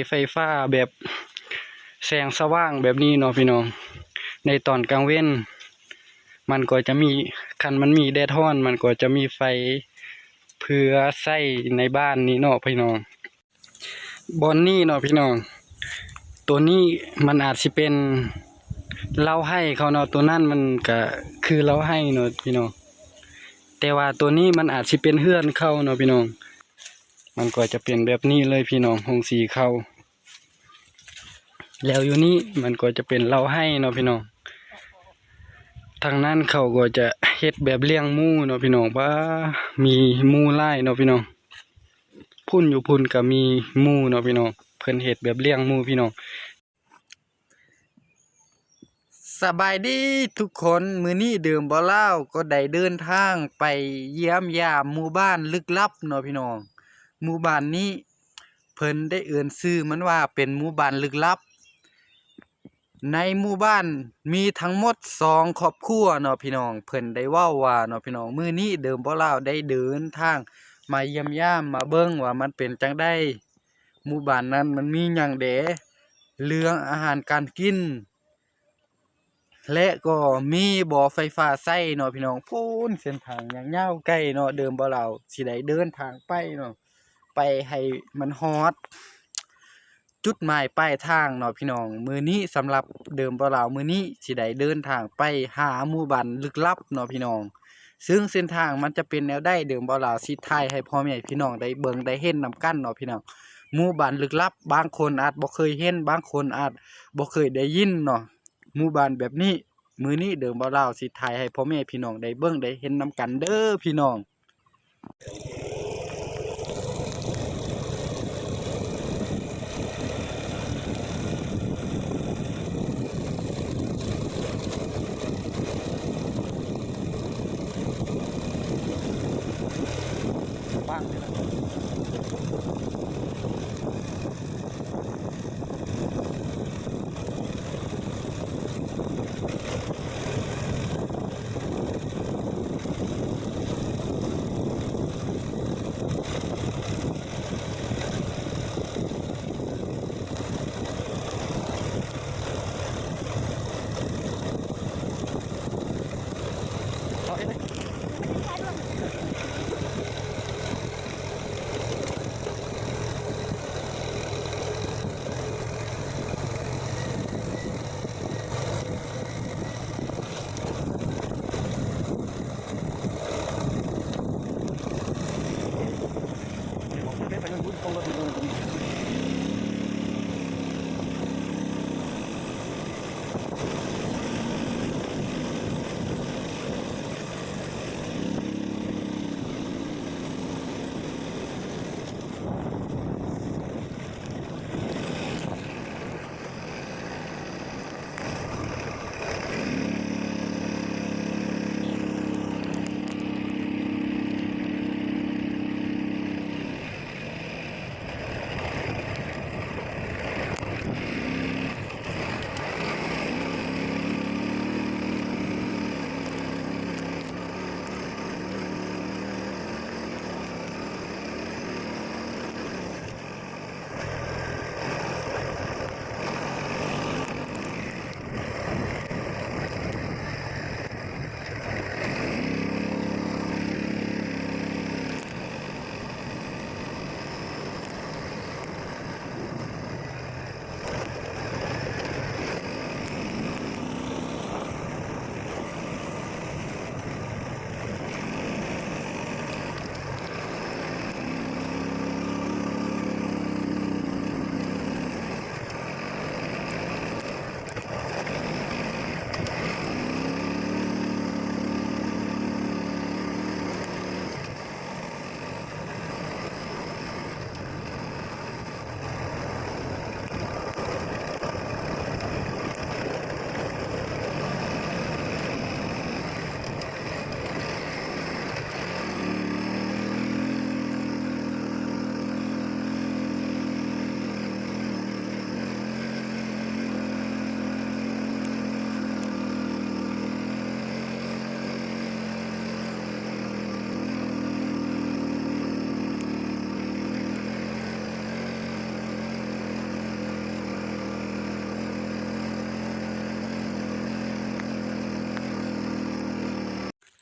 ໄຟຟ້າແບບແສງສະຫວ່າງແບບນີ້ເນາະພີ່ນ້ອງ. ໃນຕອນກາງເວັນມັນກໍຈະມີ ຄັນມັນມີແດດຮ້ອນ ມັນກໍຈະມີໄຟເພື່ອໃຊ້ໃນບ້ານນີ້ເນາະພີ່ນ້ອງ. ບ່ອນນີ້ເນາະພີ່ນ້ອງ ໂຕນີ້ມັນອາດຊິເປັນເລົ້າໄຮ່ເຂົາເນາະ, ໂຕນັ້ນມັນກະຄືເລົ້າໄຮ່ເນາະພີ່ນ້ອງ. ແຕ່ວ່າໂຕນີ້ມັນອາດຊິເປັນເຮືອນເຂົາເນາະພີ່ນ້ອງ. ມັນກໍຈະເປັນແບບນີ້ເລີຍພີ່ນ້ອງ ໂຮງສີເຂົາ. ແລ້ວຢູ່ນີ້ມັນກໍຈະເປັນເລົ້າໄຮ່ເນາະພີ່ນ້ອງ. ທາງນັ້ນເຂົາກໍຈະເຮັດແບບລ້ຽງໝູເນາະພີ່ນ້ອງ. ປາ ມີໝູຫຼາຍເນາະພີ່ນ້ອງ. ພຸ້ນ ຢູ່ພຸ້ນກໍມີໝູເນາະພີ່ນ້ອງ. ເພິ່ນເຮັດແບບລ້ຽງໝູພີ່ນ້ອງ. ສະບາຍດີທຸກຄົນ, ມື້ນີ້ເດີມບໍ່ລາວກໍໄດ້ເດີນທາງໄປຢ້ຽມຢາມໝູ່ບ້ານລຶກລັບເນາະພີ່ນ້ອງ. ໝູ່ບ້ານນີ້ເພິ່ນໄດ້ເອີ້ນຊື່ມັນວ່າເປັນໝູ່ບ້ານລຶກລັບ. ໃນໝູ່ບ້ານມີທັງໝົດສອງຄອບຄົວເນາະພີ່ນ້ອງ. ເພິ່ນໄດ້ເວົ້າວ່າເນາະພີ່ນ້ອງ, ມື້ນີ້ເດີມບໍ່ລາວໄດ້ເດີນທາງມາຢ້ຽມຢາມ ມາເບິ່ງວ່າມັນເປັນຈັ່ງໃດ, ໝູ່ບ້ານນັ້ນມັນມີຫຍັງແດ່, ເລື່ອງອາຫານການກິນ ແລະກໍມີບໍ່ໄຟຟ້າໃຊ້ເນາະພີ່ນ້ອງ. ພຸ້ນ ເສັ້ນທາງຍາວໄກເນາະ, ເດີມບໍ່ລາວຊິໄດ້ເດີນທາງໄປເນາະ, ໄປໃຫ້ມັນຮອດຈຸດໝາຍປາຍທາງເນາະພີ່ນ້ອງ. ມື້ນີ້ສຳລັບເດີມບໍ່ລາວ ມື້ນີ້ຊິໄດ້ເດີນທາງໄປຫາໝູ່ບ້ານລຶກລັບເນາະພີ່ນ້ອງ. ຊຶ່ງເສັ້ນທາງມັນຈະເປັນແນວໃດ ເດີມບໍ່ລາວຊິຖ່າຍໃຫ້ພໍ່ແມ່ພີ່ນ້ອງໄດ້ເບິ່ງໄດ້ເຫັນນຳກັນເນາະພີ່ນ້ອງ. ໝູ່ບ້ານລຶກລັບ ບາງຄົນອາດບໍ່ເຄີຍເຫັນ ບາງຄົນອາດບໍ່ເຄີຍໄດ້ຍິນເນາະ. ໝູ່ບ້ານແບບນີ້ ມື້ນີ້ເດີມບໍ່ລາວຊິຖ່າຍໃຫ້ພໍ່ແມ່ພີ່ນ້ອງໄດ້ເບິ່ງໄດ້ເຫັນນຳກັນເດີພີ່ນ້ອງ. ເ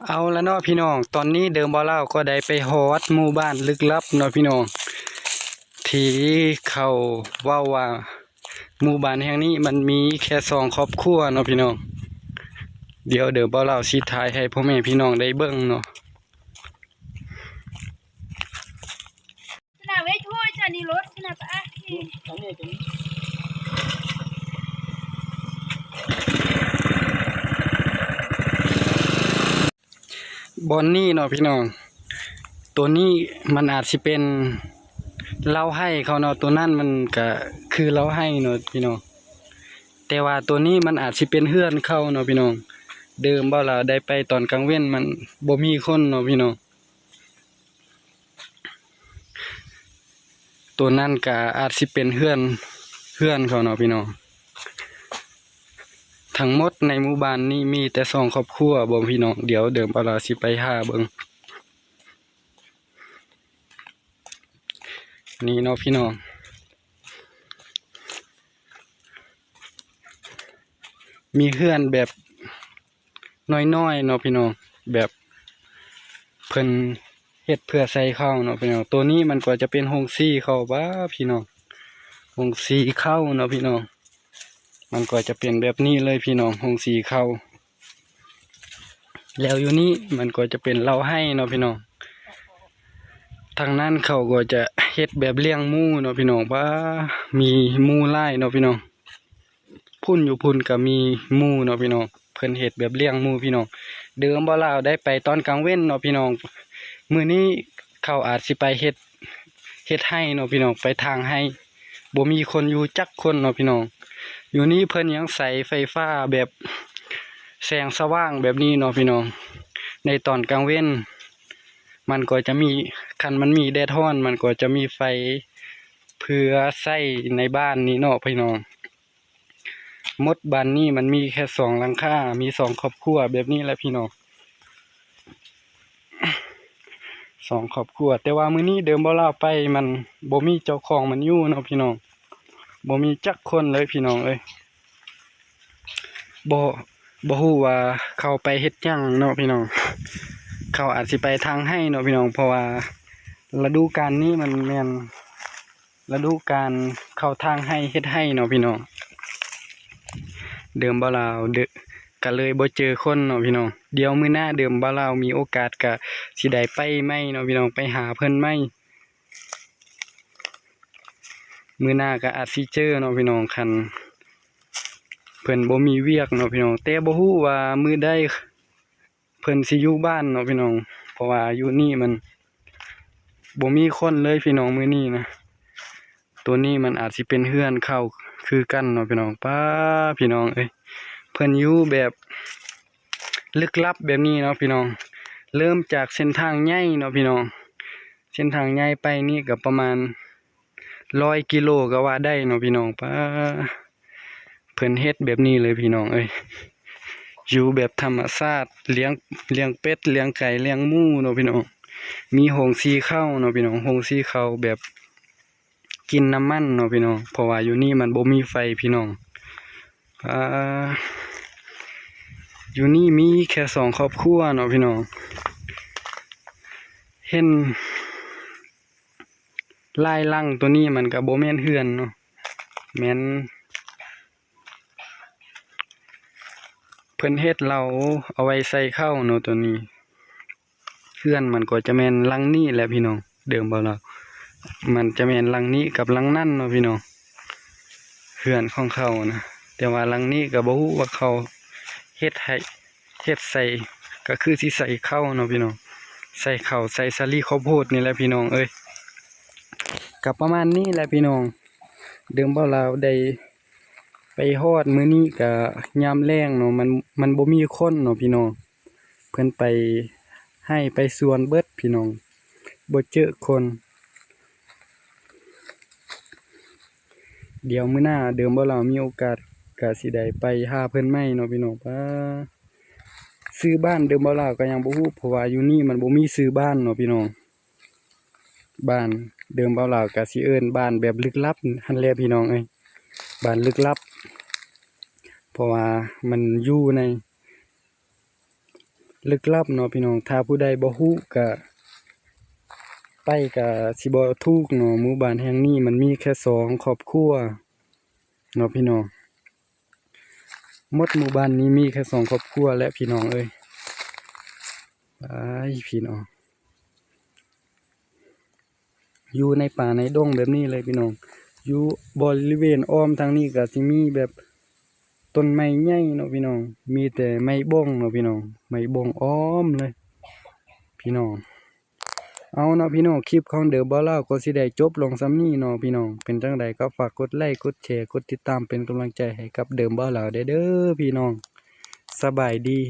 ເອົາລະເນາະພີ່ນ້ອງ, ຕອນນີ້ເດີມບ່າວລາວກໍໄດ້ໄປຮອດໝູ່ບ້ານລຶກລັບເນາະພີ່ນ້ອງ, ທີ່ເຂົາເວົ້າວ່າໝູ່ບ້ານແຫ່ງນີ້ມັນມີແຄ່ສອງຄອບຄົວເນາະພີ່ນ້ອງ. ດຽວເດີມບ່າວລາວຊິຖ່າຍໃຫ້ພໍ່ແມ່ພີ່ນ້ອງໄດ້ເບິ່ງເນາະ. ບ່ອນນີ້ເນາະພີ່ນ້ອງ, ໂຕນີ້ມັນອາດຊິເປັນເລົ້າໄຮ່ເຂົາເນາະ, ໂຕນັ້ນມັນກະຄືເລົ້າໄຮ່ເນາະພີ່ນ້ອງ, ແຕ່ວ່າໂຕນີ້ມັນອາດຊິເປັນເຮືອນເຂົາເນາະພີ່ນ້ອງ. ເດີມບ່າວລາວໄດ້ໄປຕອນກາງເວັນ ມັນບໍ່ມີຄົນເນາະພີ່ນ້ອງ. ໂຕນັ້ນກະອາດຊິເປັນເຮືອນ ເຮືອນເຂົາເນາະພີ່ນ້ອງ. ທັງໝົດໃນໝູ່ບ້ານນີ້ມີແຕ່ສອງຄອບຄົວບໍພີ່ນ້ອງ? ດຽວເດີມບ່າວລາວຊິໄປຫາເບິ່ງ. ນີ້ເນາະພີ່ນ້ອງ, ມີເຮືອນແບບນ້ອຍໆເນາະພີ່ນ້ອງ, ແບບເພິ່ນເຮັດເພື່ອໃສ່ເຂົ້າເນາະພີ່ນ້ອງ. ໂຕນີ້ມັນກໍຈະເປັນໂຮງສີເຂົ້າ ວ້າພີ່ນ້ອງ, ໂຮງສີເຂົ້າເນາະພີ່ນ້ອງ. ມັນກໍຈະເປັນແບບນີ້ເລີຍພີ່ນ້ອງ, ໂຮງສີເຂົ້າ. ແລ້ວຢູ່ນີ້ມັນກໍຈະເປັນເລົ້າໄຮ່ເນາະພີ່ນ້ອງ. ທາງນັ້ນເຂົາກໍຈະເຮັດແບບລ້ຽງໝູເນາະພີ່ນ້ອງ, ວ້າ ມີໝູຫຼາຍເນາະພີ່ນ້ອງ. ພຸ້ນ ຢູ່ພຸ້ນກໍມີໝູເນາະພີ່ນ້ອງ, ເພິ່ນເຮັດແບບລ້ຽງໝູພີ່ນ້ອງ. ເດີມບ່າວລາວໄດ້ໄປຕອນກາງເວັນເນາະພີ່ນ້ອງ, ມື້ນີ້ເຂົາອາດຊິໄປເຮັດ ເຮັດໄຮ່ເນາະພີ່ນ້ອງ, ໄປຖາງໄຮ່, ບໍ່ມີຄົນຢູ່ຈັກຄົນເນາະພີ່ນ້ອງ. ຢູ່ນີ້ເພິ່ນຍັງໃຊ້ໄຟຟ້າແບບແສງສະຫວ່າງແບບນີ້ເນາະພີ່ນ້ອງ. ໃນຕອນກາງເວັນມັນກໍຈະມີ, ຄັນມັນມີແດດຮ້ອນ ມັນກໍຈະມີໄຟເພື່ອໃຊ້ໃນບ້ານນີ້ເນາະພີ່ນ້ອງ. ໝົດບ້ານນີ້ມັນມີແຄ່ສອງຫຼັງຄາ, ມີສອງຄອບຄົວແບບນີ້ແຫຼະພີ່ນ້ອງ, ສອງຄອບຄົວ. ແຕ່ວ່າມື້ນີ້ເດີມບ່າວລາວໄປ ມັນບໍ່ມີເຈົ້າຂອງມັນຢູ່ເນາະພີ່ນ້ອງ, ບໍ່ມີຈັກຄົນເລີຍພີ່ນ້ອງເອີຍ. ບໍ່ ບໍ່ຮູ້ວ່າເຂົາໄປເຮັດຫຍັງເນາະພີ່ນ້ອງ, ເຂົາອາດຊິໄປຖາງໄຮ່ເນາະພີ່ນ້ອງ, ເພາະວ່າລະດູການນີ້ມັນແມ່ນ ລະດູການເຂົ້າຖາງໄຮ່ເຮັດໄຮ່ເນາະພີ່ນ້ອງ. ເດີມບ່າວລາວ ເດີ ກະເລີຍບໍ່ເຈີຄົນເນາະພີ່ນ້ອງ. ດຽວມື້ໜ້າເດີມບ່າວລາວມີໂອກາດກະຊິໄດ້ໄປໃໝ່ເນາະພີ່ນ້ອງ, ໄປຫາເພິ່ນໃໝ່. ມື້ໜ້າກະອາດຊິເຈີເນາະພີ່ນ້ອງ, ຄັນເພິ່ນບໍ່ມີວຽກເນາະພີ່ນ້ອງ. ແຕ່ບໍ່ຮູ້ວ່າມື້ໃດ ເພິ່ນຊິຢູ່ບ້ານເນາະພີ່ນ້ອງ, ເພາະວ່າຢູ່ນີ້ມັນບໍ່ມີຄົນເລີຍພີ່ນ້ອງມື້ນີ້ນະ. ໂຕນີ້ມັນອາດຊິເປັນເຮືອນເຂົາຄືກັນເນາະພີ່ນ້ອງ. ປ້າ ພີ່ນ້ອງເອີຍ, ເພິ່ນຢູ່ແບບລຶກລັບແບບນີ້ເນາະພີ່ນ້ອງ. ເລີ່ມຈາກເສັ້ນທາງໃຫຍ່ເນາະພີ່ນ້ອງ, ເສັ້ນທາງໃຫຍ່ໄປນີ້ກໍປະມານຮ້ອຍກິໂລກໍວ່າໄດ້ເນາະພີ່ນ້ອງ. ປ້າ ເພິ່ນເຮັດແບບນີ້ເລີຍພີ່ນ້ອງເອີຍ, ຢູ່ແບບທຳມະຊາດ, ລ້ຽງ ລ້ຽງເປັດ ລ້ຽງໄກ່ ລ້ຽງໝູເນາະພີ່ນ້ອງ. ມີໂຮງສີເຂົ້າເນາະພີ່ນ້ອງ, ໂຮງສີເຂົ້າແບບກິນນ້ຳມັນເນາະພີ່ນ້ອງ, ເພາະວ່າຢູ່ນີ້ມັນບໍ່ມີໄຟພີ່ນ້ອງ. ອ່າ ຢູ່ນີ້ມີແຄ່ສອງຄອບຄົວເນາະພີ່ນ້ອງ. ເຫັນຫຼາຍຫຼັງ, ໂຕນີ້ມັນກະບໍ່ແມ່ນເຮືອນເນາະ, ແມ່ນ ເພິ່ນເຮັດເລົ້າເອົາໄວ້ໃສ່ເຂົ້າເນາະໂຕນີ້. ເຮືອນມັນກໍຈະແມ່ນຫຼັງນີ້ແຫຼະພີ່ນ້ອງ, ເດີມບ່າວລາວ ມັນຈະແມ່ນຫຼັງນີ້ກັບຫຼັງນັ້ນເນາະພີ່ນ້ອງ, ເຮືອນຂອງເຂົານະ. ແຕ່ວ່າຫຼັງນີ້ກໍບໍ່ຮູ້ວ່າເຂົາເຮັດໃຫ້ ເຮັດໃສ່ ກໍຄືຊິໃສ່ເຂົ້າເນາະພີ່ນ້ອງ, ໃສ່ເຂົ້າ ໃສ່ສາລີເຂົ້າໂພດນີ້ແຫຼະພີ່ນ້ອງເອີຍ. ກໍປະມານນີ້ແຫຼະພີ່ນ້ອງ, ເດີມບ່າວລາວໄດ້ ໄປຮອດມື້ນີ້ກະຍາມແລງເນາະ, ມັນ ມັນບໍ່ມີຄົນເນາະພີ່ນ້ອງ, ເພິ່ນໄປໄຮ່ໄປສວນເບິດພີ່ນ້ອງ, ບໍ່ເຈີຄົນ. ດຽວມື້ໜ້າເດີມບ່າວລາວມີໂອກາດກະຊິໄດ້ໄປຫາເພິ່ນໃໝ່ເນາະພີ່ນ້ອງ. ປ້າ ຊື່ບ້ານເດີມບ່າວລາວກະຍັງບໍ່ຮູ້, ເພາະວ່າຢູ່ນີ້ມັນບໍ່ມີຊື່ບ້ານເນາະພີ່ນ້ອງ. ບ້ານເດີມບ່າວລາວກະຊິເອີ້ນບ້ານແບບລຶກລັບຫັ້ນແຫຼະພີ່ນ້ອງເອີຍ, ບ້ານລຶກລັບ ເພາະວ່າມັນຢູ່ໃນ ລຶກລັບເນາະພີ່ນ້ອງ. ຖ້າຜູ້ໃດບໍ່ຮູ້ກະ ໄປກະຊິບໍ່ຖືກເນາະ. ໝູ່ບ້ານແຫ່ງນີ້ມັນມີແຄ່ສອງຄອບຄົວເນາະພີ່ນ້ອງ. ໝົດໝູ່ບ້ານນີ້ມີແຄ່ສອງຄອບຄົວແຫຼະພີ່ນ້ອງເອີຍ. ອ້າຍ ພີ່ນ້ອງ ຢູ່ໃນປ່າໃນດົງແບບນີ້ເລີຍພີ່ນ້ອງ. ຢູ່ບໍລິເວນອ້ອມທາງນີ້ກະຊິມີແບບຕົ້ນໄມ້ໃຫຍ່ເນາະພີ່ນ້ອງ, ມີແຕ່ໄມ້ບົງເນາະພີ່ນ້ອງ, ໄມ້ບົງອ້ອມເລີຍພີ່ນ້ອງ. ເອົາເນາະພີ່ນ້ອງ, ຄລິບຂອງເດີມບ່າວລາວກໍຊິໄດ້ຈົບລົງສ່ຳນີ້ເນາະພີ່ນ້ອງ. ເປັນຈັ່ງໃດກໍຝາກກົດໄລ ກົດແຊ ກົດຕິດຕາມເປັນກຳລັງໃຈໃຫ້ກັບເດີມບ່າວລາວແດ່ເດີພີ່ນ້ອງ. ສະບາຍດີ.